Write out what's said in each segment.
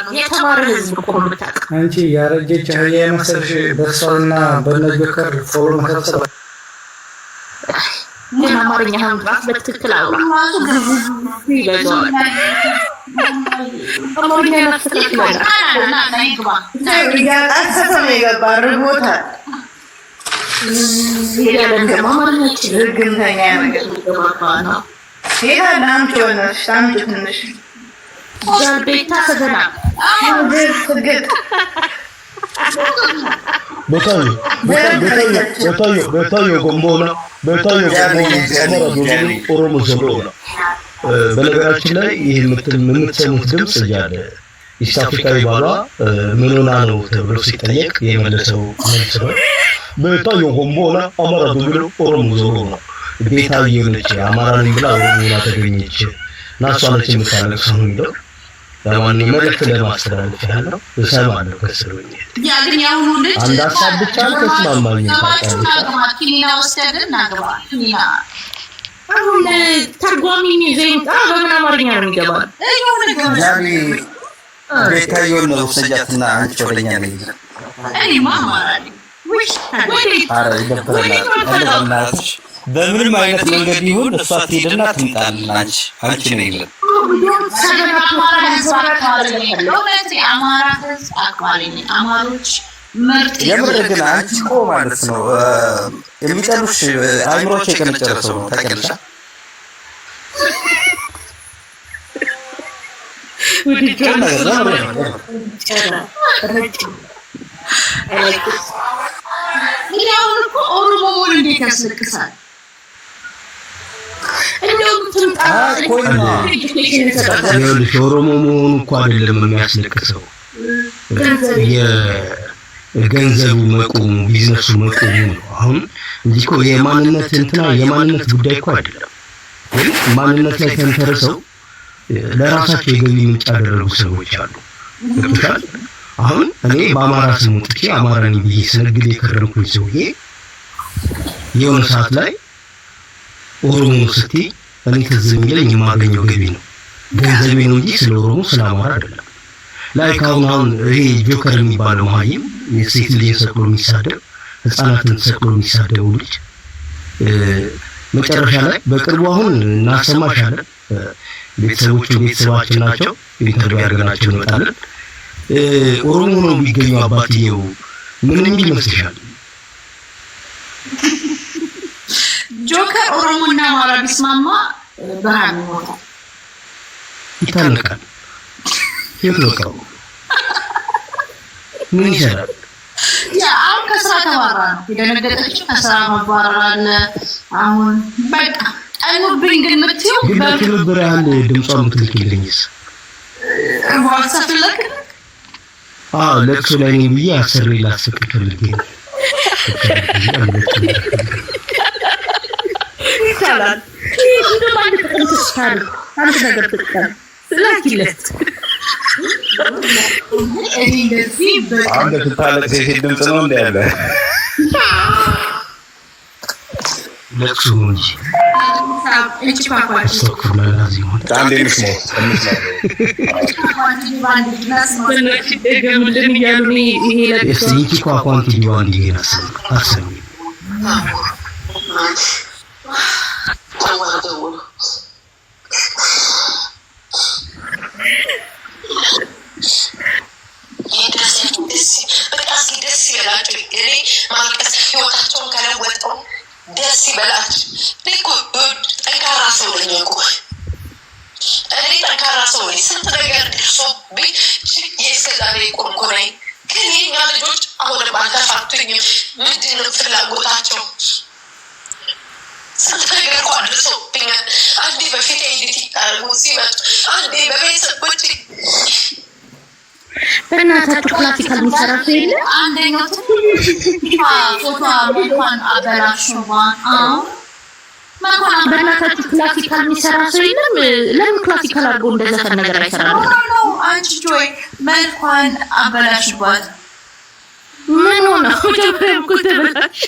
ነው። የተማረ ህዝብ እኮ ነው የምታውቅ። አንቺ ያረጀች አህያ የመሰልሽ በሷና በነ ጆከር follow መሰብሰብ። ግን አማርኛህን ራስ በትክክል አውራ። ይበዛዋል። አማርኛ አስተካክለናል። እያቃሰተ ነው የገባ፣ ርቦታል። እያለን ደግሞ አማርኛችን ርግምተኛ ነገር ነው። ሴት አለ። አምጪ በእናትሽ አምጪ ትንሽ። ቤታ ሰገና። ስግጥ። ቤታዮ፣ ቤታዮ፣ ቤታዮ ጎንቦና፣ ቤታዮ ጎንቦና፣ አማራ ዶሎ፣ ኦሮሞ ዘሎና። በነገራችን ላይ ይህ የምትሰሙት ድምፅ እያለ East አፍሪካዊ ባሏ ምን ሆና ነው ተብሎ ሲጠየቅ የመለሰው መልስ ነው። ቤታዮ ጎንቦና፣ አማራ ዶሎ፣ ኦሮሞ ዞሎና። ቤታዮ ነች አማራ ነኝ ብላ ኦሮሞ ሆና ተገኘች እና እሷ ነች የምታለቅሰው ነው የሚለው። ለማንኛውም መልዕክት ለማስተላለፍ ያህል ነው። እሰማለሁ ከስር ሆኜ። ያ ግን የአሁኑ ልጅ አንድ ሀሳብ ብቻ አልተስማማኝም። ገባችሁ? ታውቃለች። ናግባ ኪኒና ወስደህ ግን ናግባ ኪኒና። አሁን ተርጓሚ ይዞ ይምጣ። በምን አማርኛ ነው የሚገባል? የሆነ ገበያ። ዛሬ ቤታዮን ነው ውሰጃትና አንቺ ወደኛ ነኝ። እኔማ አማራ ነኝ። ውይ። ወዴት? አረ ይደብረናል። አረ በእናትሽ በምንም አይነት መንገድ ይሁን እሷ ትሄድና ትምጣልን። አንቺ ነው ይልን። አማራ ህዝብ አክባሪ ነኝ። በእውነት የአማራ ህዝብ አክባሪ ነኝ። አማሮች ምርጥ። የምር ግን አንቺ እኮ ማለት ነው የሚጠሉሽ አይምሮቸው የቀነጨረ ሰው ነው፣ ታውቂያለሽ። ቁም ነገር የምር ነው፣ የምር። እንግዲህ አሁን እኮ ኦሮሞ መሆን እንዴት ያስለቅሳል? እንደውም ትምጣ። ኮይማ። Education እንሰጣለን። ይኸውልሽ ኦሮሞ መሆኑ እኮ አይደለም የሚያስለቅሰው፣ የገንዘቡ መቆሙ፣ ቢዝነሱ መቆሙ ነው። አሁን እንጂ እኮ የማንነት እንትና የማንነት ጉዳይ እኮ አይደለም። ግን ማንነት ላይ ተንተርሰው ለራሳቸው የገቢ ምንጭ ያደረጉ ሰዎች አሉ። ገብቶሻል? አሁን እኔ በአማራ ስም ወጥቼ አማራ ነኝ ብዬ ስነግድ የከረምኩኝ ሰውዬ የሆነ ሰዓት ላይ ኦሮሞ ስትይ እኔ ትዝ የሚለኝ የማገኘው ገቢ ነው፣ ገንዘቤ ነው እንጂ ስለ ኦሮሞ ስለ አማራ አይደለም። Like አሁን ይሄ ጆከር የሚባለው መሀይም፣ ሴት ልጅን ሰቅሎ የሚሳደብ፣ ህፃናትን ሰቅሎ የሚሳደቡ ልጅ መጨረሻ ላይ በቅርቡ አሁን እናሰማሻለን። ቤተሰቦቹ ቤተሰባችን ናቸው። Interview አድርገናቸው እንመጣለን። ኦሮሞ ነው የሚገኙ አባትየው ምን የሚል ይመስልሻል? ጆከር ኦሮሞና አማራ ቢስማማ ብርሃን ይሞታል። ይታነቃል። የት ነው? ምን ይሰራል? ያ አሁን ከስራ ተባራ ነው የደነገጠችው። ከስራ መባረር አለ። አሁን በቃ ጠኑብኝ ግን የምትይው። ግን ለትብብር ያህል ድምጿን ብትልኪልኝስ? WhatsApp ላክ። አዎ፣ ለቅሶ ላይ ነኝ ብዬ አስሬ ላስቅ ፈልጌ ነው። ይቻላል። ይህ እንደውም አንድ ጥቅም ትስታል፣ አንድ ነገር ትጥቀም፣ ላኪለት። እኔ እንደዚህ በቃ አንድ ስታለቅስ የሴት ድምፅ ነው እንደ ያለ። ለቅሶ ነው እንጂ። እች ኳኳች። አስተግፊሩላህ አልዓዚም። አንዴ እንስማው፣ እንስማው። በእናትሽ ደገምልን እያሉ እኔ ይሄ ለቅሶ እስቲ ይቺ ኳኳንቲ ዲዋን ዲጌን አሰሚ። ደውል። ይህ ደስ በቃ እስኪ ደስ ይበላቸው። እኔ ማልቀስ ህይወታቸውን ከለወጠው ደስ ይበላቸው። እኔ እኮ ጠንካራ ሰው ነኝ እኮ፣ እኔ ጠንካራ ሰው ነኝ። ስንት ነገር ደርሶብኝ እስከ ዛሬ የቆምኩ ነኝ። ግን የኛ ልጆች አሁንም አልተፋቱኝም። ምንድን ነው ፍላጎታቸው? ስንት ነገር እኮ አድርሰውብኛል። አንዴ በፊት edit ያደርጉ ሲመጡ፣ አንዴ በቤተሰቦች። በእናታችሁ classical የሚሰራ ሰው የለ? አንደኛው ፎቶ መልኳን አበላሽዋን። አዎ፣ መልኳን። በእናታችሁ classical የሚሰራ ሰው የለም? ለምን classical አድርጎ እንደ ዘፈን ነገር አይሰራም? No፣ አንቺ ጆይ መልኳን አበላሽባት። ምን ሆነ? መጀመሪያ እኮ ተበላሽ።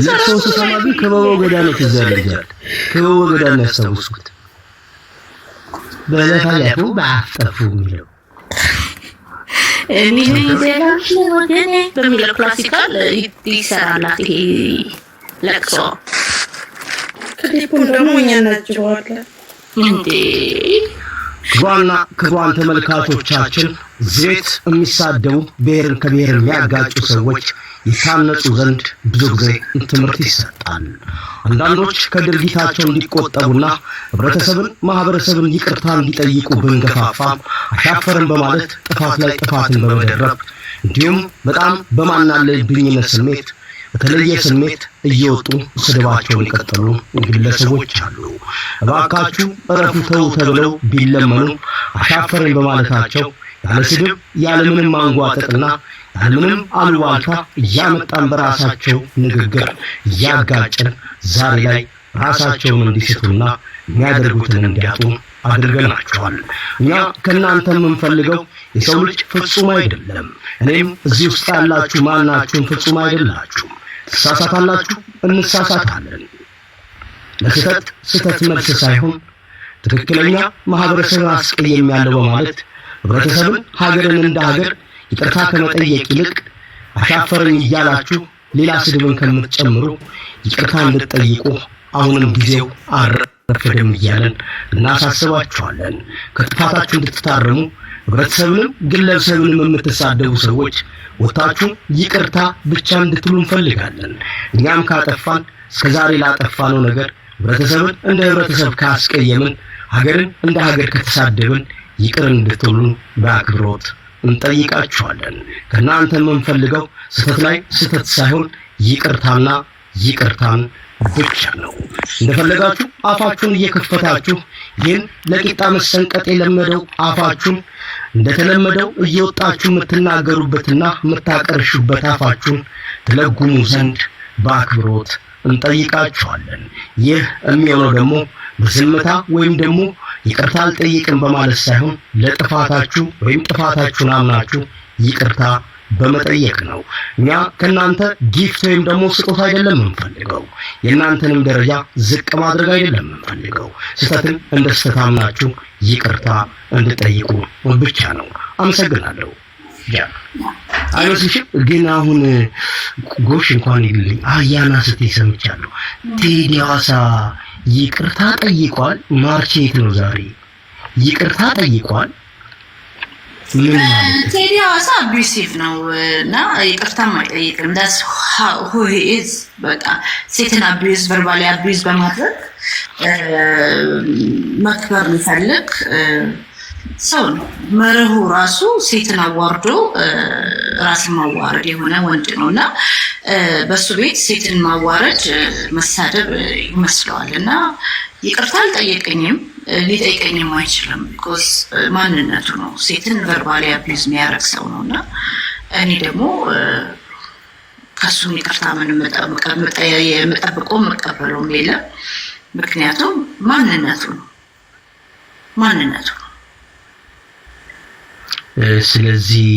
ለቅሶ ስሰማ ግን ክበበው ገዳ ነው ትዝ ያለኛል። ክበበው ገዳ ነው ያስታውስኩት። በለፈለፉ በአፍ ጠፉ የሚለው። እኔ ወገኔ በሚለው classical ይሰራላት ይሄ ለቅሶ። ክሊፑን ደግሞ እኛ እናጅበዋለን። እንዴ! ክቡራንና ክቡራን ተመልካቾቻችን፣ እዚህ ቤት የሚሳደቡ፣ ብሔርን ከብሔር የሚያጋጩ ሰዎች ይታነጹ ዘንድ ብዙ ጊዜ ትምህርት ይሰጣል። አንዳንዶች ከድርጊታቸው እንዲቆጠቡና ህብረተሰብን፣ ማህበረሰብን ይቅርታ እንዲጠይቁ ብንገፋፋም አሻፈረን በማለት ጥፋት ላይ ጥፋትን በመደረብ፣ እንዲሁም በጣም በማናለብኝነት ስሜት፣ በተለየ ስሜት እየወጡ ስድባቸውን የቀጠሉ ግለሰቦች አሉ። እባካችሁ እረፉ፣ ተው ተብለው ቢለመኑ አሻፈረኝ በማለታቸው ያለ ስድብ፣ ያለምንም ማንጓጠጥና ያለምንም አሉባልታ እያመጣን በራሳቸው ንግግር እያጋጨን ዛሬ ላይ ራሳቸውን እንዲስቱና የሚያደርጉትን እንዲያጡ አድርገናቸዋል። እኛ ከእናንተ የምንፈልገው የሰው ልጅ ፍጹም አይደለም። እኔም እዚህ ውስጥ ያላችሁ ማናችሁም ፍጹም አይደላችሁም። ትሳሳታላችሁ፣ እንሳሳታለን። ለስህተት ስህተት መልስ ሳይሆን ትክክለኛ ማህበረሰብን አስቀየም ያለው በማለት ህብረተሰብን፣ ሀገርን እንደ ሀገር ይቅርታ ከመጠየቅ ይልቅ አሻፈረኝ እያላችሁ ሌላ ስድብን ከምትጨምሩ ይቅርታ እንድትጠይቁ አሁንም ጊዜው አልረፈደም እያለን እናሳስባችኋለን። ከጥፋታችሁ እንድትታረሙ፣ ህብረተሰብንም ግለሰብንም የምትሳደቡ ሰዎች ወጥታችሁ ይቅርታ ብቻ እንድትሉ እንፈልጋለን። እኛም ካጠፋን፣ እስከዛሬ ላጠፋነው ነገር ህብረተሰብን እንደ ህብረተሰብ ካስቀየምን፣ ሀገርን እንደ ሀገር ከተሳደብን ይቅር እንድትሉን በአክብሮት እንጠይቃችኋለን። ከእናንተ የምንፈልገው ስህተት ላይ ስህተት ሳይሆን ይቅርታና ይቅርታን ብቻ ነው። እንደፈለጋችሁ አፋችሁን እየከፈታችሁ፣ ይህን ለቂጣ መሰንቀጥ የለመደው አፋችሁን እንደተለመደው እየወጣችሁ የምትናገሩበትና የምታቀርሹበት አፋችሁን ትለጉሙ ዘንድ በአክብሮት እንጠይቃችኋለን። ይህ የሚሆነው ደግሞ በዝምታ ወይም ደግሞ ይቅርታ አልጠይቅም በማለት ሳይሆን ለጥፋታችሁ ወይም ጥፋታችሁን አምናችሁ ይቅርታ በመጠየቅ ነው። እኛ ከእናንተ gift ወይም ደግሞ ስጦታ አይደለም የምንፈልገው። የእናንተንም ደረጃ ዝቅ ማድረግ አይደለም የምንፈልገው። ስህተትን እንደ ስህተት አምናችሁ ይቅርታ እንድጠይቁ ብቻ ነው። አመሰግናለሁ። አይመስልሽም? ግን አሁን ጎሽ እንኳን ይልልኝ አያና ስትይ ሰምቻለሁ። ቴዲ ሐዋሳ ይቅርታ ጠይቋል። March 8 ነው ዛሬ። ይቅርታ ጠይቋል። ምን ማለት ነው? ቴዲ ሐዋሳ abusive ነው እና ይቅርታም አይጠይቅም። That's who he is። በቃ ሴትን abuse፣ verbally abuse በማድረግ መክበር የሚፈልግ ሰው ነው። መርሁ ራሱ ሴትን አዋርዶ ራስን ማዋረድ የሆነ ወንድ ነው እና በሱ ቤት ሴትን ማዋረድ መሳደብ ይመስለዋል እና ይቅርታ አልጠየቀኝም፣ ሊጠይቀኝም አይችልም። Because ማንነቱ ነው። ሴትን verbally abuse የሚያደርግ ሰው ነው እና እኔ ደግሞ ከሱም ይቅርታ ምን የምጠብቀው የምቀበለውም የለም። ምክንያቱም ማንነቱ ነው፣ ማንነቱ ነው። ስለዚህ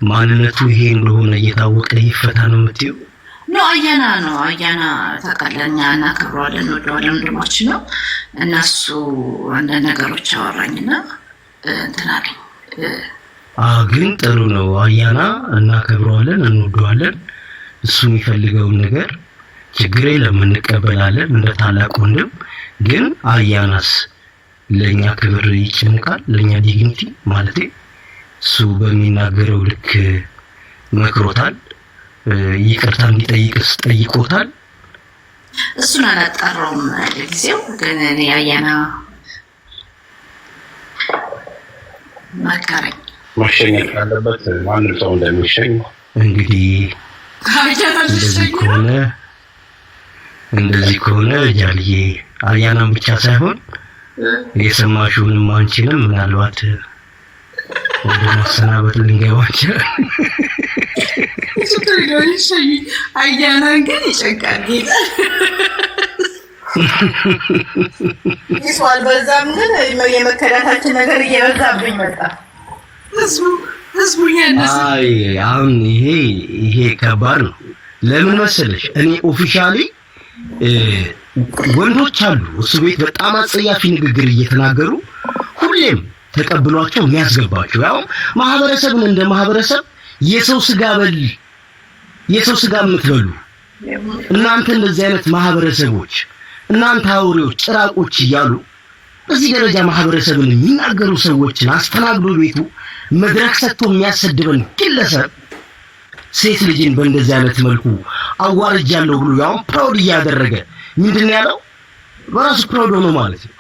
ማንነቱ ይሄ እንደሆነ እየታወቀ ይፈታ ነው የምትይው? No፣ አያና ነው። አያና ታውቃለህ፣ እኛ እናከብረዋለን፣ እንወደዋለን፣ ወንድማችን ነው እና እሱ አንዳንድ ነገሮች አወራኝና እንትን አለኝ። ግን ጥሩ ነው። አያና እናከብረዋለን፣ እንወደዋለን። እሱ የሚፈልገውን ነገር ችግር የለም እንቀበላለን እንደ ታላቅ ወንድም። ግን አያናስ ለእኛ ክብር ይጨንቃል፣ ለእኛ dignity ማለት እሱ በሚናገረው ልክ መክሮታል። ይቅርታ እንዲጠይቅስ ጠይቆታል? እሱን አላጣራውም ለጊዜው፣ ግን እኔ አያና መከረኝ። መሸኘት ካለበት ማንም ሰው እንደሚሸኝ እንግዲህ እንደዚህ ከሆነ ጃልዬ አያናም ብቻ ሳይሆን የሰማሽውንም አንቺንም ምናልባት ወደ ማሰናበት ልንገባ እንችላለን። አያናን ግን ይጨንቃል ጌታ። ይሱ አልበዛም፣ ግን የመከዳታችን ነገር እየበዛብኝ መጣ። ህዝቡ እያነሰ አይ፣ አሁን ይሄ ከባድ ነው። ለምን መሰለሽ፣ እኔ officially ወንዶች አሉ እሱ ቤት በጣም አጸያፊ ንግግር እየተናገሩ ሁሉ ሁሌም ተቀብሏቸው የሚያስገባቸው፣ ያው ማህበረሰብን እንደ ማህበረሰብ የሰው ስጋ በል፣ የሰው ስጋ የምትበሉ እናንተ፣ እንደዚህ አይነት ማህበረሰቦች፣ እናንተ አውሬዎች፣ ጭራቆች እያሉ በዚህ ደረጃ ማህበረሰብን የሚናገሩ ሰዎችን አስተናግዶ ቤቱ መድረክ ሰጥቶ የሚያሰድበን ግለሰብ ሴት ልጅን በእንደዚህ አይነት መልኩ አዋርጃለሁ ብሎ ያውም proud እያደረገ፣ ምንድን ነው ያለው? በራሱ proud ሆኖ ማለት ነው።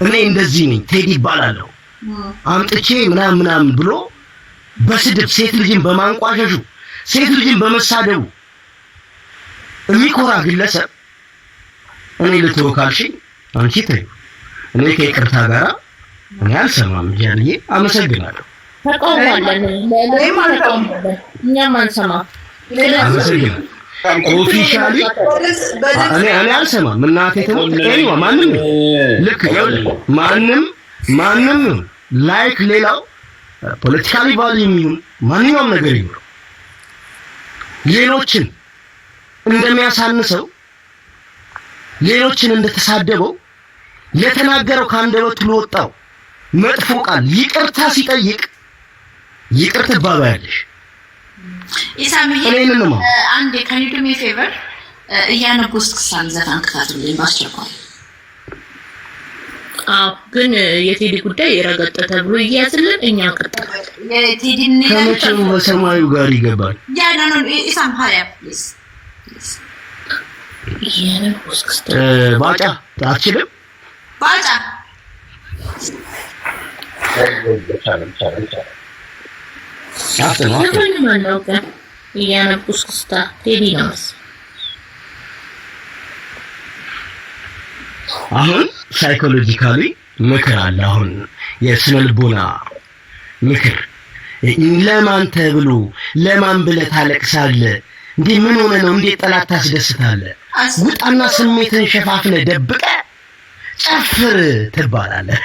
እኔ እንደዚህ ነኝ፣ ቴዲ ይባላለሁ፣ አምጥቼ ምናምን ምናምን ብሎ በስድብ ሴት ልጅን በማንቋሸሹ፣ ሴት ልጅን በመሳደቡ የሚኮራ ግለሰብ እኔ ልተወው ካልሽኝ አንቺ ተይው። እኔ ከይቅርታ ጋራ እኔ አልሰማም። እያልዬ አመሰግናለሁ። ተቃውሟለን፣ ተቃውሟለን። እኛም አንሰማም። አመሰግናለሁ። Officially እኔ አልሰማም። እናቴ ትሙት anyway ማንም ልክ ማንም ማንም like ሌላው politically value የሚሆን ማንኛውም ነገር ይሁን ሌሎችን እንደሚያሳንሰው፣ ሌሎችን እንደተሳደበው፣ ለተናገረው ከአንደበቱ ለወጣው መጥፎ ቃል ይቅርታ ሲጠይቅ ይቅር ትባባያለሽ። ኢሳምዬ። እኔንማ አንዴ can you do me favor? እያነቡ እስክስታን ዘፈን ክፈቱልኝ በአስቸኳይ። አዎ፣ ግን የቴዲ ጉዳይ ረገጠ ተብሎ ይያዝልን፣ እኛ እንቀጥል። የቴዲን ከመቼው በሰማዩ ጋር ይገባል። Yeah, no, no, ኢሳም, hurry up, please. እያነቡ እስክስታ። ባጫ አትችልም። ባጫ። ይቻላል፣ ይቻላል፣ ይቻላል። አፍጥነው፣ አፍጥነው። ዘፈን ማነው ግን? እያነቡ እስክስታ ቴዲ ነው መሰለኝ። አሁን psychologically ምክር አለ። አሁን የስነ ልቦና ምክር፣ ለማን ተብሎ ለማን ብለህ ታለቅሳለህ? እንዴ ምን ሆነ ነው? እንዴት ጠላት ታስደስታለህ? ውጣና ስሜትን ሸፋፍነህ ደብቀህ ጨፍር ትባላለህ።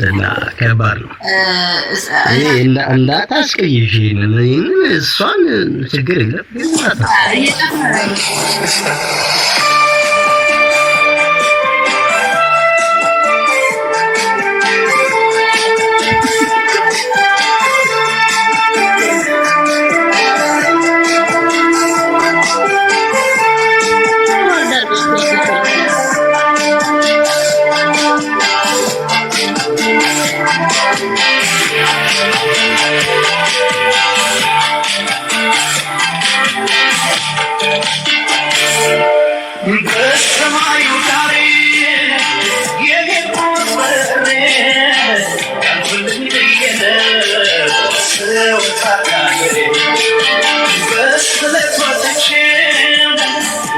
እና ከባድ ነው። ይሄ እንዳታስቀይሽ፣ ይሄንን እሷን ችግር የለም ግን እየጨፈረ ነው። በሰማዩ ዳር የሄድኩት በሬ ቀንቶልኝ ብዬ ስወጣ ከአገሬ፣ በስለት ወጥቼ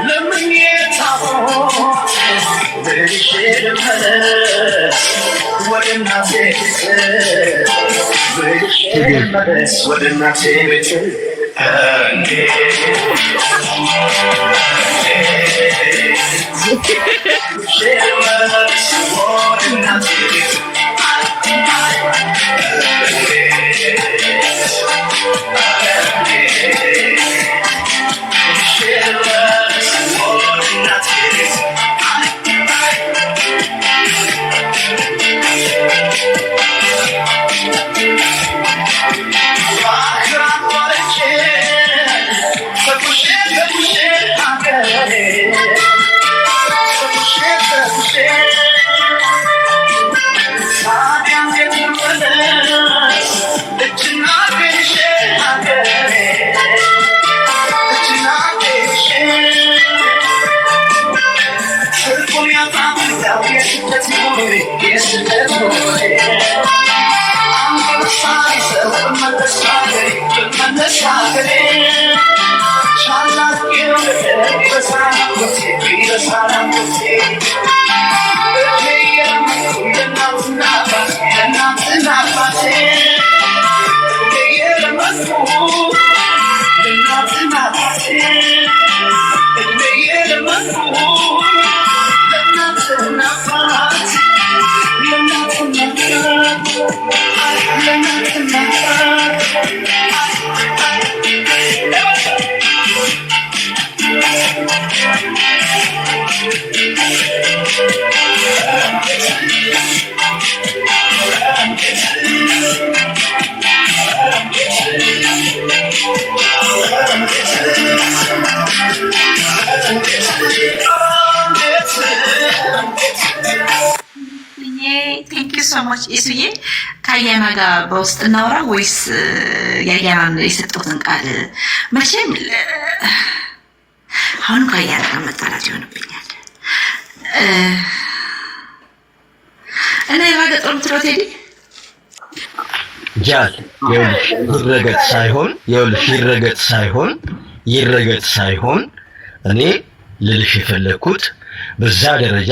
ለምኜ ታቦት ደርሼ ልመለስ ወደ እናቴ ቤት፣ ደርሼ ልመለስ ወደ እናቴ ቤት። እንዴ ልመለስ ወደ እናቴ ቤት። ልመለስ ወደ እናቴ ቤት። ባህር አቋርጬ ተጉዤ ተጉዤ ሀገሬ ተጉዤ ተጉዤ፣ ታዲያ እንዴት ልመለስ እጅና እግሬን ይዤ ሀገሬ፣ እጅና እግሬን ይዤ? ትርጉም ያጣው የስደት ኑሮዬ፣ የስደት ኑሮዬ። አንበሳ ይዘው ብመለስ ሀገሬ፣ ብመለስ ሀገሬ፣ ቻላቄው ቢበዛ ናፍቆቴ፣ ቢበዛ ናፍቆቴ። እድሜ የለመድኩ ለእናትና አባቴ፣ ለእናትና አባቴ። እድሜ የለመድኩ ለእናትና አባቴ፣ እድሜ የለመድኩ ለእናትና አባት፣ ለእናትና አባት፣ ለእናትና አባት። Thank you so much ኢሱዬ። ከአያና ጋር በውስጥ እናውራ ወይስ የአያናን የሰጠሁትን ቃል መቼም አሁን ከአያና ጋር መጣላት ይሆንብኛል እና የራገጠው የምትለው ቴዲ ጃል ይኸውልሽ፣ ይረገጥ ሳይሆን፣ ይኸውልሽ፣ ይረገጥ ሳይሆን እኔ ልልሽ የፈለግኩት በዛ ደረጃ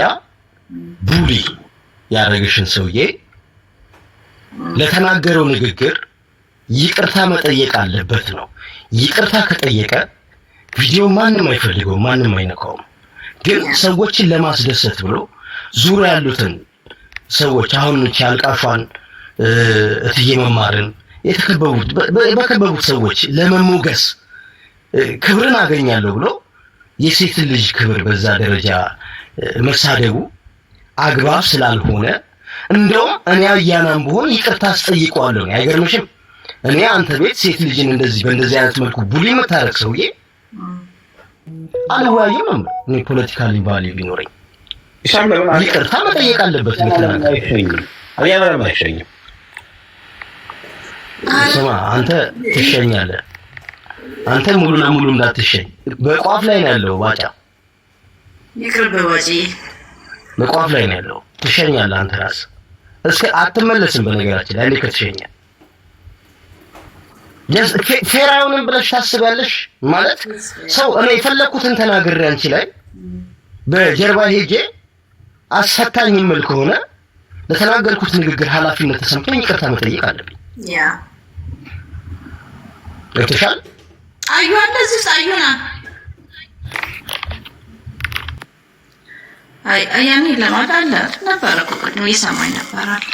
bully ያደረገሽን ሰውዬ ለተናገረው ንግግር ይቅርታ መጠየቅ አለበት ነው። ይቅርታ ከጠየቀ ቪዲዮ ማንም አይፈልገውም፣ ማንም አይነካውም። ግን ሰዎችን ለማስደሰት ብሎ ዙሪያ ያሉትን ሰዎች አሁን እቺ አልቃሿን እትዬ መማርን የተከበቡት በከበቡት ሰዎች ለመሞገስ ክብርን አገኛለሁ ብሎ የሴትን ልጅ ክብር በዛ ደረጃ መሳደቡ አግባብ ስላልሆነ እንደውም እኔ አያናም ብሆን ይቅርታ አስጠይቀዋለሁ ነው። አይገርምሽም? እኔ አንተ ቤት ሴት ልጅን እንደዚህ በእንደዚህ አይነት መልኩ bully የምታረግ ሰውዬ አልወያይም ነው የምለው። እኔ politically value ቢኖረኝ ይቅርታ መጠየቅ አለበት። አይሸኝም? አያና ለምን አይሸኝም? ስማ፣ አንተ ትሸኛለህ። አንተ ሙሉ ለሙሉ እንዳትሸኝ በቋፍ ላይ ነው ያለው ባጫ። ይቅርብ ባጪ። በቋፍ ላይ ነው ያለው። ትሸኛለህ አንተ ራስህ እስከ አትመለስም። በነገራችን ላይ አንዴ ከተሸኘ fair አይሆንም ብለሽ ታስቢያለሽ? ማለት ሰው እኔ የፈለኩትን ተናግሬ አንቺ ላይ በጀርባ ሄጄ አሰታኝ የምል ከሆነ ለተናገርኩት ንግግር ኃላፊነት ተሰምቶኝ ይቅርታ መጠየቅ አለብኝ። ገብቶሻል? አዩ አለ እዚህ ውስጥ፣ አዩና አይ አያኔ ለማለት አለ ነበረ እኮ፣ ቅድም እየሰማኝ ነበር አለ።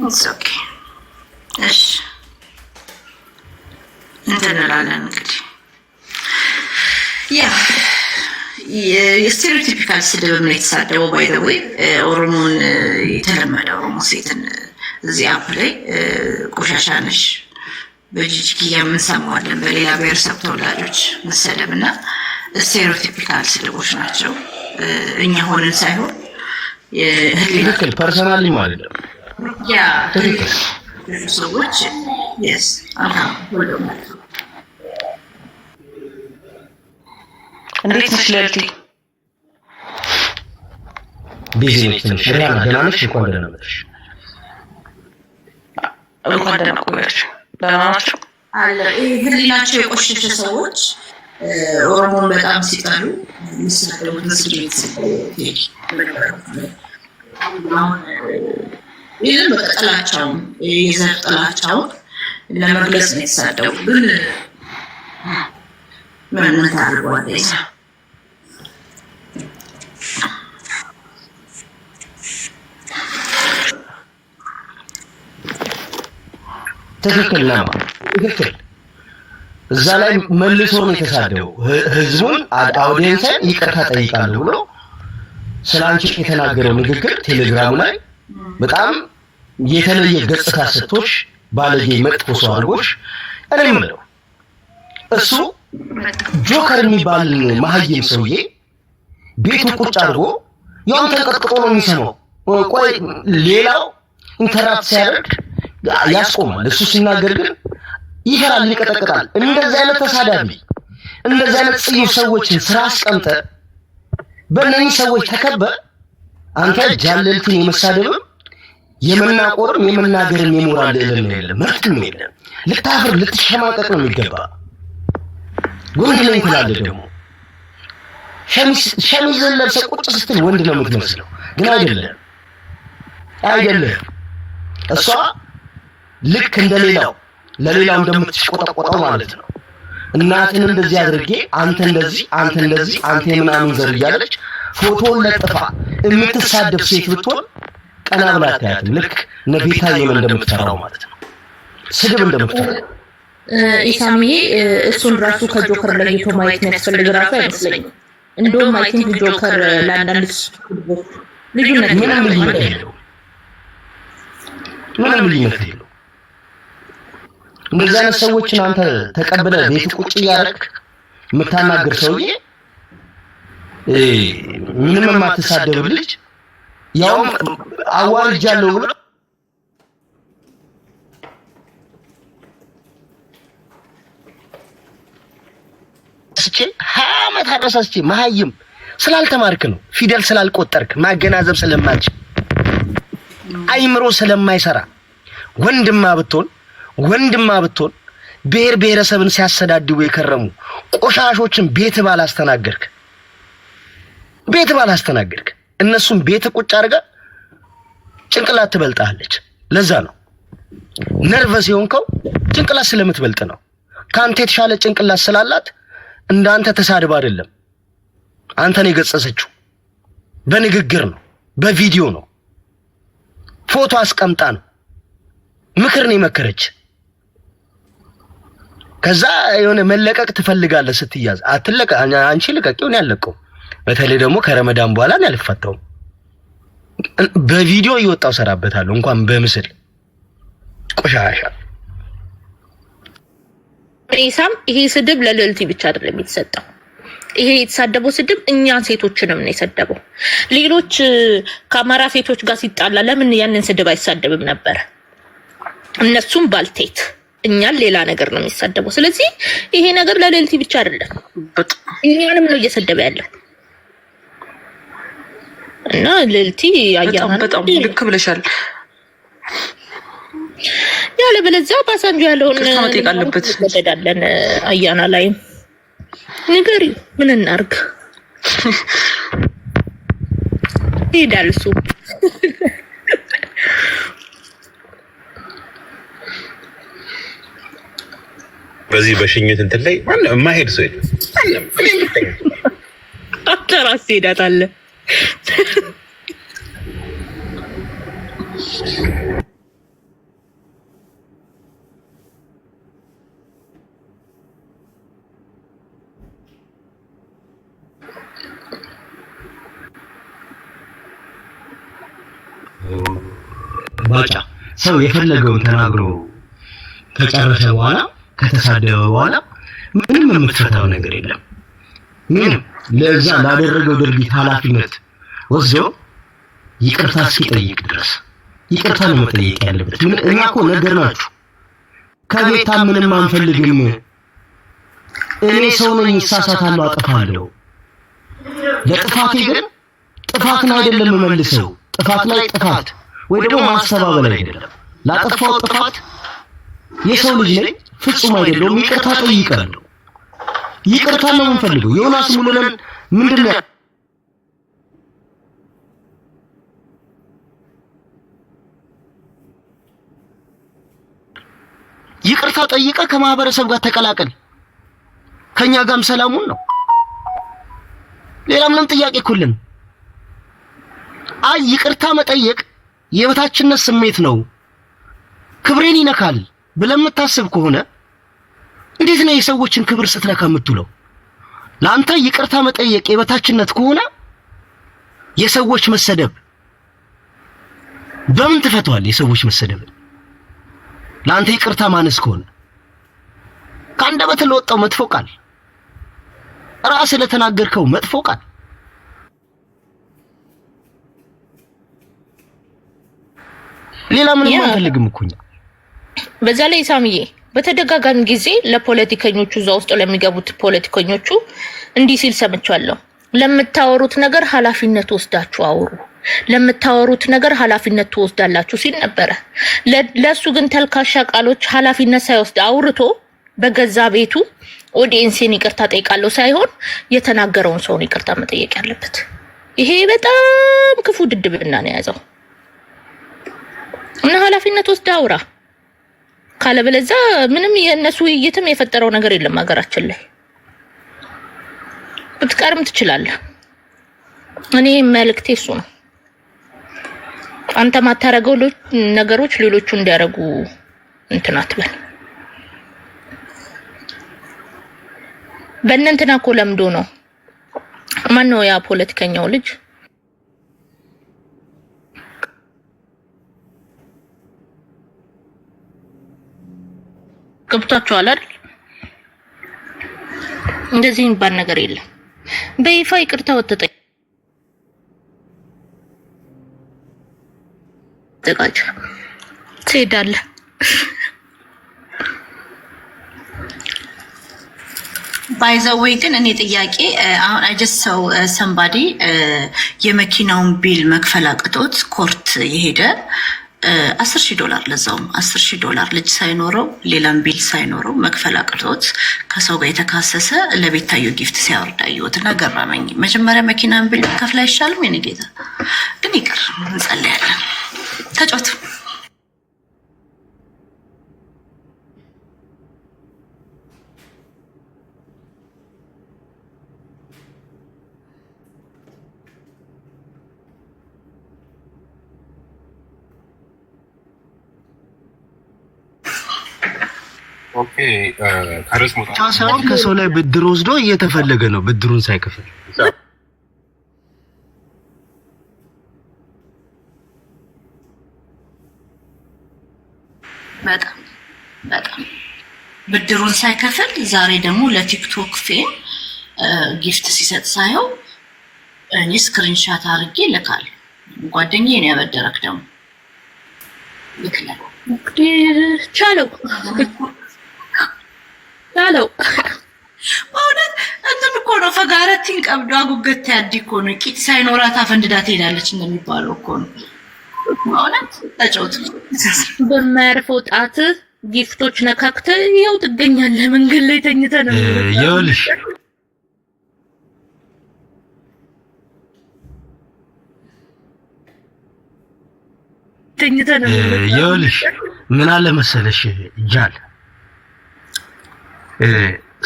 It's okay። እሺ፣ እንትን እንላለን እንግዲህ። Yeah፣ የ stereotypical ስድብም ነው የተሳደበው። By the way ኦሮሞን የተለመደ ኦሮሞ ሴትን እዚህ app ላይ ቆሻሻ ነሽ በጂጂኪያ የምንሰማዋለን። በሌላ ብሔረሰብ ተወላጆች መሰደብ እና stereotypical ስድቦች ናቸው። እኛ ሆንን ሳይሆን የህሊና ትክክል። Personally ማለት ነው። ትክክል። ሰዎች yes። እንዴት ነሽ ልዕልቲ? Busy ነች ትንሽ። ሪያና ደህና ነሽ? እንኳን ደህና መጣሽ። እንኳን ደህና ቆያችሁ። ደህና ናቸው። አለ ይህ ህሊናቸው የቆሸሸ ሰዎች ኦሮሞን በጣም ሲጠሉ የሚሳደቡትን ስድብ። አሁን ይህን በቃ ጥላቻውን፣ የዘር ጥላቻውን ለመግለጽ ነው የተሳደቡ። ግን ምን ምን ታደርገዋለህ? ትክክል ነማ፣ ትክክል። እዛ ላይ መልሶ ነው የተሳደበው። ህዝቡን audience ን ይቅርታ ጠይቃለሁ ብሎ ስለ አንቺ የተናገረው ንግግር ቴሌግራሙ ላይ በጣም የተለየ ገጽታ ሰጥቶሽ ባለጌ መጥፎ ሰው አድርጎሽ። እኔ የምለው እሱ ጆከር የሚባል መሀይም ሰውዬ ቤቱ ቁጭ አድርጎ ያውም ተንቀጥቅጦ ነው የሚሰማው። ቆይ፣ ሌላው interrupt ሲያደርግ ያስቆማል። እሱ ሲናገር ግን ይፈራል፣ ይቀጠቅጣል። እንደዚህ አይነት ተሳዳቢ፣ እንደዚህ አይነት ጽዩፍ ሰዎችን ስራ አስቀምጠ በእነኚህ ሰዎች ተከበ አንተ ጃለልትን የመሳደብም የመናቆርም የመናገርም የሞራል ልዕልና የለም፣ መብትም የለም። ልታፍር ልትሸማቀቅ ነው የሚገባ። ወንድ ነኝ ትላለህ ደግሞ፣ ሸሚዝን ለብሰህ ቁጭ ስትል ወንድ ነው የምትመስለው፣ ግን አይደለም፣ አይደለም። እሷ ልክ እንደሌላው ለሌላው እንደምትሽቆጠቆጠው ማለት ነው። እናትን እንደዚህ አድርጌ፣ አንተ እንደዚህ፣ አንተ እንደዚህ፣ አንተ የምናምን ዘር እያለች ፎቶን ለጥፋ የምትሳደብ ሴት ብትሆን ቀና ብላ አታያትም። ልክ እነ ቤታዬን እንደምትፈራው ማለት ነው። ስድብ እንደምትፈራው። ኢሳምዬ፣ እሱን ራሱ ከጆከር ለይቶ ማየት የሚያስፈልግ ራሱ አይመስለኝም። እንደውም I think ጆከር ለአንዳንድ ልዩነት ምንም ልዩነት የለውም። ምንም ልዩነት የለውም። እንደዚህ አይነት ሰዎችን አንተ ተቀብለህ ቤት ቁጭ እያደረግህ የምታናግር ሰውዬ፣ ምንም የማትሳደብ ልጅ፣ ያውም አዋርጃለሁ ብሎ ስቼ 20 ዓመት አረሳስቼ መሀይም ስላልተማርክ ነው፣ ፊደል ስላልቆጠርክ፣ ማገናዘብ ስለማልችል፣ አይምሮ ስለማይሰራ። ወንድማ ብትሆን፣ ወንድማ ብትሆን ብሔር ብሔረሰብን ሲያሰዳድቡ የከረሙ ቆሻሾችን ቤት ባላስተናገድክ፣ ቤት ባላስተናገድክ፣ እነሱም ቤት ቁጭ አድርገህ ጭንቅላት ትበልጣለች። ለዛ ነው nervous የሆንከው፣ ጭንቅላት ስለምትበልጥ ነው። ከአንተ የተሻለ ጭንቅላት ስላላት እንዳንተ ተሳድባ አይደለም አንተን የገሰጸችው፣ በንግግር ነው፣ በቪዲዮ ነው፣ ፎቶ አስቀምጣ ነው፣ ምክር ነው የመከረች። ከዛ የሆነ መለቀቅ ትፈልጋለህ ስትያዝ፣ አትለቀ አንቺ ልቀቂው፣ እኔ አልለቀውም። በተለይ ደግሞ ከረመዳን በኋላ እኔ አልፈታውም። በቪዲዮ እየወጣው ሰራበታለሁ እንኳን በምስል፣ ቆሻሻ። ኢሳም፣ ይሄ ስድብ ለልዕልቲ ብቻ አይደለም የተሰጠው። ይሄ የተሳደበው ስድብ እኛን ሴቶችንም ነው የሰደበው። ሌሎች ከአማራ ሴቶች ጋር ሲጣላ ለምን ያንን ስድብ አይሳደብም ነበር? እነሱም ባልቴት፣ እኛን ሌላ ነገር ነው የሚሳደበው። ስለዚህ ይሄ ነገር ለልዕልቲ ብቻ አይደለም፣ እኛንም ነው እየሰደበ ያለው እና ልዕልቲ በጣም በጣም ልክ ብለሻል። ያለበለዚያ ባሳንጆ ያለውን ይቅርታ መጠየቅ አለበት። እንገደዳለን። አያና ላይም ንገሪው፣ ምን እናርግ? ይሄዳል እሱ። በዚህ በሽኝት እንትን ላይ ማንም የማይሄድ ሰው የለም። ማንም፣ እኔም ብተኛ። አንተ ራስህ ትሄዳታለህ። ባጫ ሰው የፈለገውን ተናግሮ ከጨረሰ በኋላ፣ ከተሳደበ በኋላ ምንም የምትፈታው ነገር የለም። ምንም ለዛ ላደረገው ድርጊት ኃላፊነት ወስዶ ይቅርታ እስኪጠይቅ ድረስ ይቅርታ ነው መጠየቅ ያለበት። ምን እኛ እኮ ነገርናችሁ፣ ከቤታ ምንም አንፈልግም። እኔ ሰው ነኝ፣ እሳሳታለሁ፣ አጠፋለሁ። ለጥፋቴ ግን ጥፋትን አይደለም የምመልሰው፣ ጥፋት ላይ ጥፋት ወይ ደግሞ ማስተባበል አይደለም። ላጠፋው ጥፋት የሰው ልጅ ነኝ፣ ፍጹም አይደለሁም፣ ይቅርታ ጠይቃለሁ። ይቅርታ ነው የምንፈልገው። ዮናስ ሙሉነን ምንድን ነው ይቅርታ ጠይቀ ከማህበረሰብ ጋር ተቀላቀል። ከኛ ጋርም ሰላሙን ነው። ሌላ ምንም ጥያቄ እኮ። አይ ይቅርታ መጠየቅ የበታችነት ስሜት ነው፣ ክብሬን ይነካል ብለህ የምታስብ ከሆነ እንዴት ነው የሰዎችን ክብር ስትነካ የምትውለው? ለአንተ ይቅርታ መጠየቅ የበታችነት ከሆነ የሰዎች መሰደብ በምን ትፈተዋል? የሰዎች መሰደብ ለአንተ ይቅርታ ማነስ ከሆነ፣ ከአንደበትህ ለወጣው መጥፎ ቃል፣ ራስህ ለተናገርከው መጥፎ ቃል፣ ሌላ ምንም አንፈልግም እኮ እኛ። በዛ ላይ ሳምዬ በተደጋጋሚ ጊዜ ለፖለቲከኞቹ፣ እዛ ውስጥ ለሚገቡት ፖለቲከኞቹ እንዲህ ሲል ሰምቻለሁ። ለምታወሩት ነገር ኃላፊነት ወስዳችሁ አውሩ፣ ለምታወሩት ነገር ኃላፊነት ትወስዳላችሁ ሲል ነበረ። ለእሱ ግን ተልካሻ ቃሎች ኃላፊነት ሳይወስድ አውርቶ በገዛ ቤቱ audience ኤን ይቅርታ ጠይቃለሁ ሳይሆን የተናገረውን ሰውን ይቅርታ መጠየቅ ያለበት። ይሄ በጣም ክፉ ድድብና ነው የያዘው እና ኃላፊነት ወስደ አውራ፣ ካለበለዚያ ምንም የእነሱ ውይይትም የፈጠረው ነገር የለም። ሀገራችን ላይ ብትቀርም ትችላለህ። እኔ መልእክቴ እሱ ነው። አንተ ማታረገው ነገሮች ሌሎቹ እንዲያደርጉ እንትን አትበል። በእነ እንትና እኮ ለምዶ ነው። ማነው ያ ፖለቲከኛው ልጅ? ገብቷችኋል አይደል? እንደዚህ የሚባል ነገር የለም። በይፋ ይቅርታ ወጥተህ ተዘጋጅ፣ ትሄዳለህ። By the way ግን እኔ ጥያቄ አሁን I just saw somebody የመኪናውን bill መክፈል አቅቶት court የሄደ 10,000 ዶላር፣ ለዛውም 10,000 ዶላር፣ ልጅ ሳይኖረው ሌላም bill ሳይኖረው መክፈል አቅቶት ከሰው ጋር የተካሰሰ ለቤታዮ gift ሲያወርድ አየሁት እና ገረመኝ። መጀመሪያ መኪናን bill ከፍል አይሻልም? የኔ ጌታ፣ ግን ይቅር፣ እንጸልያለን። ተጫወቱ። Okay፣ ከርዕስ መውጣት ብቻ ሳይሆን ከሰው ላይ ብድር ወስዶ እየተፈለገ ነው ብድሩን ሳይከፍል። በጣም በጣም ብድሩን ሳይከፍል ዛሬ ደግሞ ለቲክቶክ fame gift ሲሰጥ ሳየው እኔ screenshot አድርጌ ልካለሁ። ጓደኛዬ ነው ያበደረክ ደግሞ ልክላል። ቻለው ቻለው። በእውነት እንትን እኮ ነው፣ fagaarattiin qabdu haguuggattee yaaddi እኮ ነው። ቂጥ ሳይኖራት አፈንድዳ ትሄዳለች እንደሚባለው እኮ ነው። በእውነት ተጫወት። በማያርፈው ጣት gift ኦች ነካክተህ ይኸው ትገኛለህ። መንገድ ላይ ተኝተህ ነው። ይኸውልሽ ተኝተህ ነው። ይኸውልሽ ምን አለ መሰለሽ ጃል፣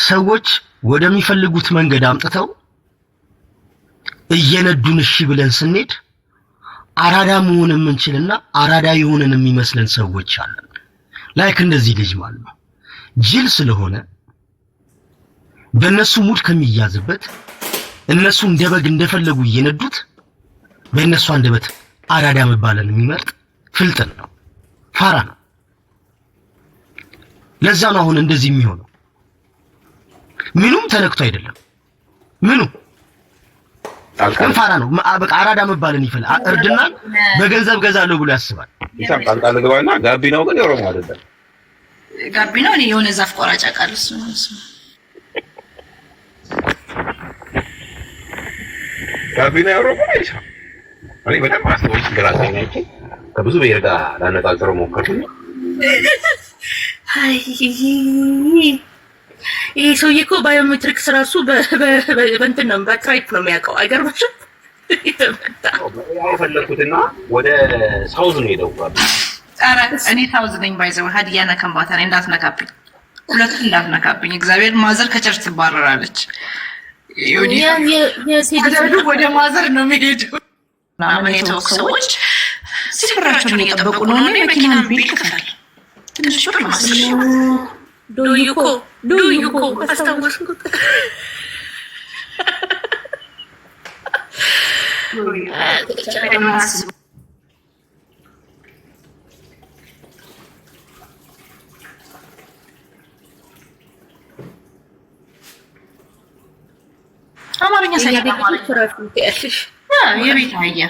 ሰዎች ወደሚፈልጉት መንገድ አምጥተው እየነዱን እሺ ብለን ስንሄድ አራዳ መሆን የምንችልና አራዳ የሆነን የሚመስለን ሰዎች አለን። Like እንደዚህ ልጅ ማለት ነው። ጅል ስለሆነ በእነሱ mood ከሚያዝበት እነሱ እንደ በግ እንደፈለጉ እየነዱት በእነሱ አንደበት አራዳ መባለን የሚመርጥ ፍልጥን ነው፣ ፋራ ነው። ለዛ ነው አሁን እንደዚህ የሚሆነው። ምኑም ተነክቶ አይደለም፣ ምኑ ግን ፋራ ነው። በቃ አራዳ መባልን ይፈልጋል። እርድናን በገንዘብ ገዛለሁ ብሎ ያስባል። ሂሳብ ጣልቃ ልግባና ጋቢናው ግን የኦሮሞ አይደለም። ጋቢናው እኔ የሆነ ዛፍ ቆራጭ አውቃለሁ። እሱ ነው እሱ። ጋቢና የኦሮሞ አይደለም። እኔ በደንብ አስተውዬ ግራ አይቼ ከብዙ ብሔር ጋር ላነጻጽረው ሞከርኩኝ። አይ ይሄ ሰውዬ እኮ biometrics ራሱ በእንትን ነው፣ በ tribe ነው የሚያውቀው። አይገርምሽም? የተመታ የፈለኩትና ወደ south ነው ሄደው። ኧረ እኔ south ነኝ፣ by the way ሀዲያና ከምባታ ነኝ። እንዳትነካብኝ፣ ሁለቱን እንዳትነካብኝ። እግዚአብሔር mother ከ church ትባረራለች። ወደ mother ነው የሚሄደው። ምናምን የተወኩ ሰዎች ብራቸውን እየጠበቁ ነው። እኔ መኪናን bill ክፈል ትንሽ ብር 10,000። ዶዩኮ ዶዩኮ አስታወስኩት። አማርኛ ሳይችል የቤት አህያ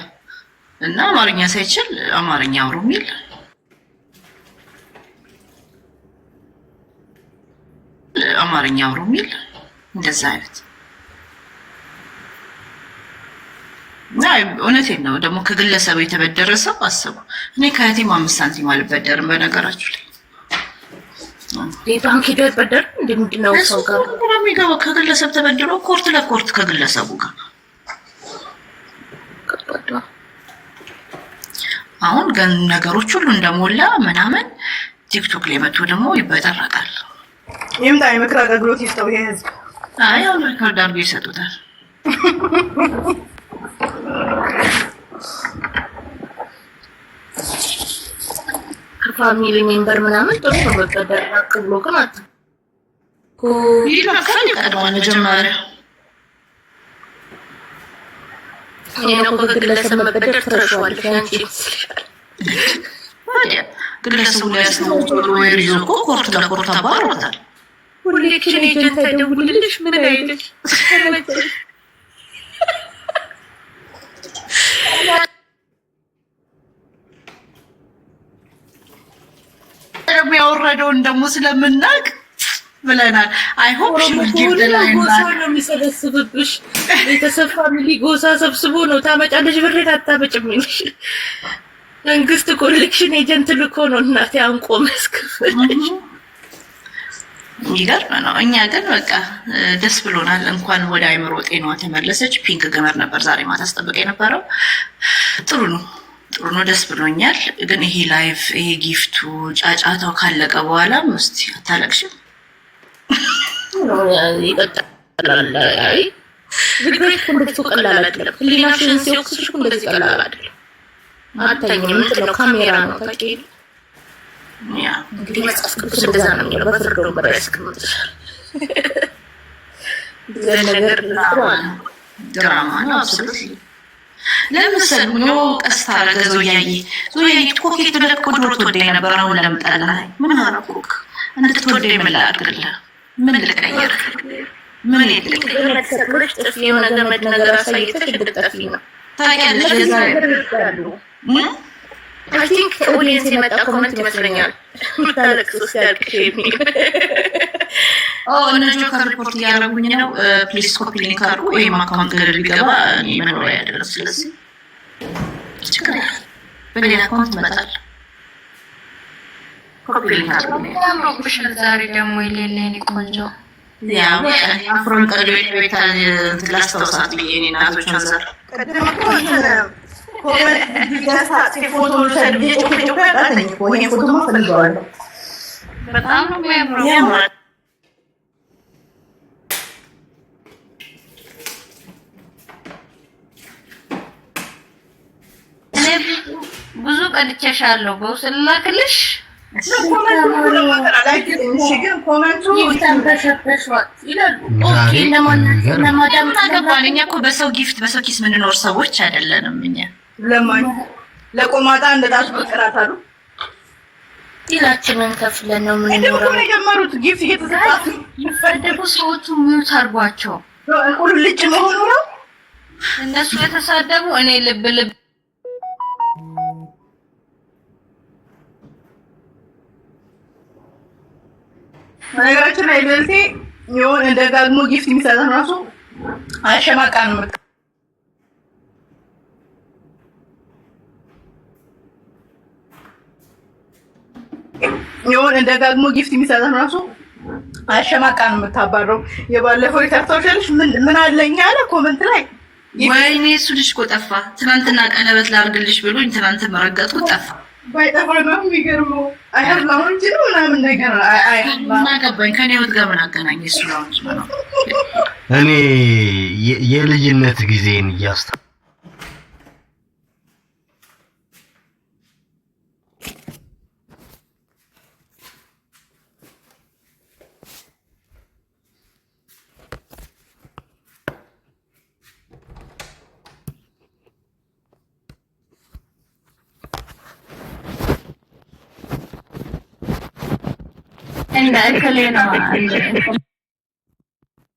እና አማርኛ ሳይችል አማርኛ አውሩ የሚል፣ አማርኛ አውሩ የሚል እንደዛ አይነት። እውነቴን ነው። ደግሞ ከግለሰቡ የተበደረ ሰው አስቡ። እኔ ከእህቴም 5 ሳንቲም አልበደርም። በነገራችሁ ላይ ባንክ ሄዶ አይበደርም። እንደ ምንድን ነው ሰው ጋር የሚገባው? ከግለሰብ ተበድሮ court ለ court ከግለሰቡ ጋር። አሁን ግን ነገሮች ሁሉ እንደሞላ ምናምን ቲክቶክ ላይ መጥቶ ደግሞ ይበጠረቃል። ይምጣ፣ የምክር አገልግሎት ይስጠው ይሄ ህዝብ። አይ አሁን record አድርገው ይሰጡታል። ከ family member ምናምን ጥሩ ነው መበደር፣ ራቅ ብሎ ግን አት ይከፈል ይቀድማል መጀመሪያ። ይሄን እኮ ከግለሰብ መበደር ትረሺዋለሽ። አንቺ ይመስልሻል? ታዲያ ግለሰቡ ላይ ያስነውቶ lawyer ይዞ እኮ court ለ court አባሮታል። Collection agent አይደውልልሽ ምን አይልሽ። ደግሞ ያወረደውን ደግሞ ስለምናቅ ብለናል። I hope ጎሳ ነው የሚሰበስብብሽ። ቤተሰብ family ጎሳ ሰብስቦ ነው ታመጫለሽ፣ ብሬን አታመጭም ይልሽ። መንግስት collection agent ልኮ ነው እናቴ አንቆ መስከፍልሽ። የሚገርም ነው። እኛ ግን በቃ ደስ ብሎናል። እንኳን ወደ አይምሮ ጤናዋ ተመለሰች። Pink ገመድ ነበር ዛሬ ማታ አስጠብቅ የነበረው። ጥሩ ነው፣ ጥሩ ነው። ደስ ብሎኛል። ግን ይሄ live ይሄ gift ኡ ጫጫታው ካለቀ በኋላም እስቲ አታለቅሽም? ይቀጥላል። አይ regret እኮ እንደዚህ ቀላል አይደለም። ህሊናሽን ሲወቅስሽ እኮ እንደዚህ ቀላል አይደለም። አታኝም። ምንድን ነው ካሜራ ነው ታውቂ። እንግዲህ መጽሐፍ ቅዱስ እንደዛ ነው የሚለው፣ በፍርድ ወንበር ያስቀምጥሻል። ነገር ድራማ ነው። Absolutely። ለምሳሌ ኖ ቀስታ አረገ ዞያዬ። ዞያዬ ኮኬት ብለህ እኮ ድሮ ትወደኝ ነበር። አሁን ለምን ጠላኸኝ? ምን አደረኩህ? እንድትወደኝ ምን ላድርግልህ? ምን ልቀይር? ምን ልቀይር? ገመድ ሰቅለሽ ጥፊ፣ የሆነ ገመድ ነገር አሳይተሽ እንድትጠፊ ነው። ታውቂያለሽ I think ከ audience የመጣ comment ይመስለኛል። የምታለቅሱ ሲያልቅሽ የሚል። እነ ጆከር ሪፖርት እያደረጉኝ ነው። Please copy link አድርጉ። ይህም account ገደል ቢገባ እኔ መኖሪያ አይደለም። ስለዚህ ችግር የለም። በሌላ account እመጣለሁ። Copy link አድርጉ። አምሮብሻል ዛሬ ደግሞ የሌለ የኔ ቆንጆ። ያው አፍሮን ቀዶ ቤታ ላስታውሳት ብዬ እኔ እናቶቿን ዘር ቅድም እኮ comment ፎቶ ልውሰድ ብዬ ጮኬ ጮኬ አቃተኝ እኮ። ይሄን ፎቶማ ፈልገዋለሁ። በጣም ነው የሚያምረው። ያምራል። እኔ ብዙ ቀድቼሻለሁ። በውስጥ ላክልሽ። Comment ኡ እሺ፣ ግን comment ኡ ተንበሸበሿት ይላሉ። ዛሬ Okay እነማን የሚገርም እነማዳም ምን አገባን? እኛ እኮ በሰው gift በሰው ኪስ የምንኖር ሰዎች አይደለንም። እኛ ለማኝ ለቆማጣ እንደ ጣት በቅራት አሉ። ዲላችንን ከፍለን ነው ቅድም እኮ የምንኖረው። ነው የጀመሩት gift እየተሰጣት የሚሳደቡ ሰዎቹ mute አድርጓቸው። ቁልልጭ መሆኑ ነው። እነሱ የተሳደቡ እኔ ልብ ልብ በነገራችን ላይ ልዕልቴ የሆነ ደጋግሞ gift የሚሰጠን ራሱ አሸማቃ ነው። የሆነ ደጋግሞ gift የሚሰጠን ራሱ አሸማቃ ነው የምታባረው። የባለፈው ታስታውሻለሽ? ምን ምን አለኝ አለ comment ላይ። ወይኔ እሱ ልጅ እኮ ጠፋ። ትናንትና ቀለበት ላድርግልሽ ብሎኝ ትናንት መረገጥኩት ጠፋ። ባይጠፋ ነው የሚገርመው። I have lounge ነው ምናምን ነገር I have ምን አገባኝ? ከኔ ህይወት ጋር ምን አገናኝ? እሱ lounge ነው። እኔ የልጅነት ጊዜን እያስታ እንደ እከሌ ነው።